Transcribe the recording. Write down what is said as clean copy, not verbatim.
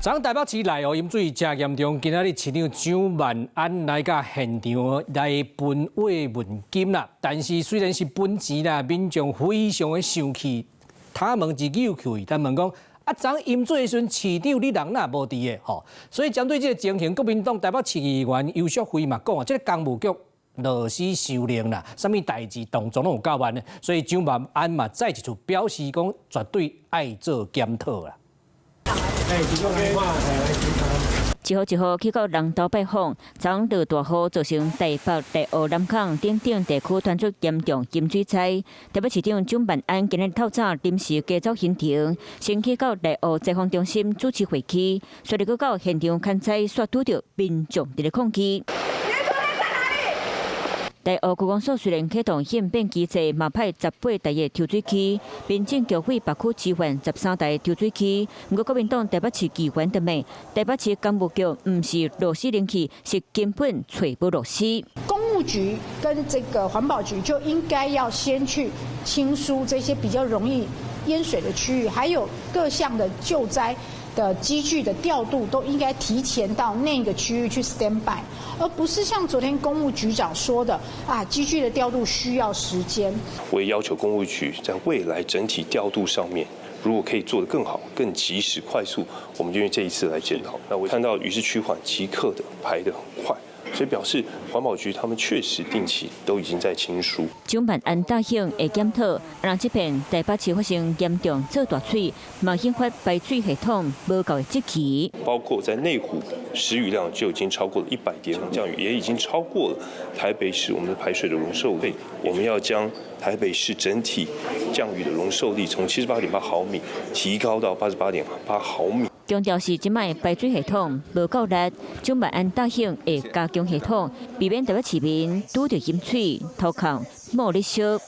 昨昏台北市內湖淹水誠嚴重，今仔日市長蔣萬安來到現場來分慰問金啦。但是雖然是分錢啦，民眾非常的生氣，他問一句去，但問講啊，昨昏淹水的時陣，市長你人哪無佇的吼？所以針對這個情形，國民黨台北市議員游淑慧嘛講啊，這個工務局落死傷靈啦，啥物代誌動作攏有夠慢的，所以蔣萬安嘛再一次表示講，絕對愛做檢討啦。一號一號去到人頭拜訪，昨昏落大雨造成台北、內湖、南崁等等地區傳出嚴重淹水災。台北市長蔣萬安今日透早臨時加走行程，先去到內湖災防中心主持會議，隨後閣到現場勘災，煞拄著民眾佇咧抗議。內湖區公所雖然啟動應變機制，嘛派18台的抽水機，民政局對北區支援13台抽水機。毋過國民黨台北市議員就罵，台北市工務局毋是螺絲冷氣，是根本揣無螺絲。工務局跟這個環保局就應該要先去清疏這些比較容易淹水的區域，還有各項的救災的機具的調度都應該提前到那個區域去 stand by，而不是像昨天工務局長說的啊，機具的調度需要時間。我也要求工務局在未來整體調度上面，如果可以做得更好、更及時、快速，我們就用這一次來檢討。那我看到雨勢趨緩，即刻的排得很快。所以表示環保局他們確實定期都已經在清疏。蔣萬安答應會檢討，讓這片台北市發生嚴重做大水，嘛引發排水系統無夠的質疑。包括在內湖時雨量就已經超過了100點降雨，也已經超過了台北市我們的排水的容受力。我們要將台北市整體降雨的容受力從78.8毫米提高到88.8毫米。強調是這擺排水系統無夠力，蔣萬安答應會加強系統，避免台北市民拄著淹水、頭殼冒咧燒。